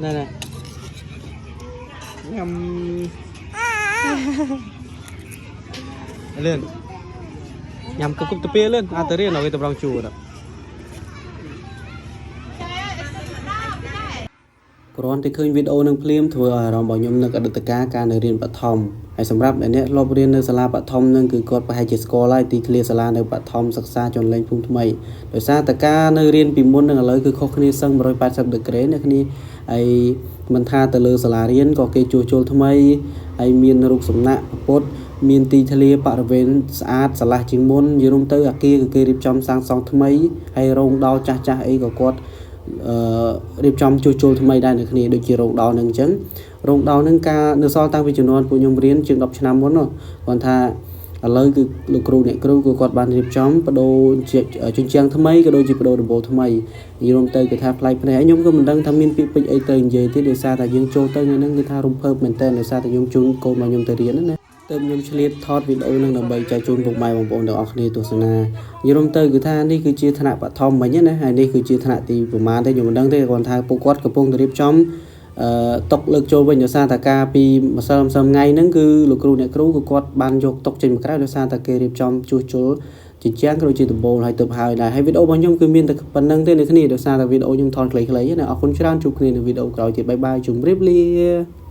ណែណែញ៉ាំលឿនញ៉ាំគប់គប់ទៅពេលលឿនអត់ទៅរៀនឲ្យគេតម្រង់ជួរដល់ គ្រាន់តែឃើញវីដេអូនឹងភ្លាមធ្វើឲ្យអារម្មណ៍របស់ខ្ញុំនឹកអតីតកាលការនៅរៀនបឋមហើយសម្រាប់អ្នកធ្លាប់រៀននៅសាលាបឋមនឹងគឺគាត់ប្រហែលជាស្គាល់ហើយទីធ្លាសាលានៅបឋមសិក្សាចន្លែងភូមិថ្មីដោយសារតែការនៅរៀនពីមុននឹងឥឡូវគឺខុសគ្នាសឹង180ដឺក្រេអ្នកគ្នាហើយមិនថាទៅលើសាលារៀនក៏គេជួសជុលថ្មីហើយមានរូបសំណាកពុទ្ធមានទីធ្លាបរិវេណស្អាតស្រឡះជាងមុននិយាយរួមទៅអាគារគឺគេរៀបចំសាងសង់ថ្មីហើយរោងដោលចាស់ចាស់អីក៏គាត់ អឺរៀបចំជួសជុលថ្មីដែរនៅគ្នាដូចជារោងដោលនឹងអញ្ចឹងរោងដោលនឹងការនៅសល់តាំងពីជំនាន់ពួកខ្ញុំរៀនជាង10ឆ្នាំមុនគាត់ថាឥឡូវគឺលោកគ្រូអ្នកគ្រូគឺគាត់បានរៀបចំបដូរជាជញ្ជាំងថ្មីក៏ដូចជាបដូរដំបូលថ្មីនិយាយរួមទៅគឺថាប្លែកភ្នែកខ្ញុំក៏មិនដឹងថាមានពាក្យពេចន៍អីទៅនិយាយទេដោយសារតែយើងចូលទៅថ្ងៃហ្នឹងគឺថារំភើបមែនតើដោយសារតែខ្ញុំជូនកូនរបស់ខ្ញុំទៅរៀនណាទើបខ្ញុំឆ្លៀតថតវីដេអូនឹងដើម្បីចែកជូនពុកម៉ែបងប្អូនទាំងអស់គ្នាទស្សនានិយាយរួមទៅគឺថានេះគឺជាថ្នាក់បឋមមិញណាហើយនេះគឺជាថ្នាក់ទីប្រមាណទេខ្ញុំមិនដឹងទេគ្រាន់ថាពួកគាត់កំពុងតែរៀបចំអឺតុកលើកចូលវិញដោយសារតែការពីម្សិលម្សិលថ្ងៃហ្នឹងគឺលោកគ្រូអ្នកគ្រូគឺគាត់បានយកតុកចេញមកក្រៅដោយសារតែគេរៀបចំជួសជុលជញ្ជាំងក៏ដូចជាដំបូលហើយទៅហើយដែរហើយវីដេអូរបស់ខ្ញុំគឺមានតែប៉ុណ្្នឹងទេអ្នកគ្នាដោយសារតែវីដេអូខ្ញុំថតខ្លីៗណាអរគុណច្រើនជួបគ្នានៅវីដេអូក្រោយទៀត bye bye ជម្រាបលា។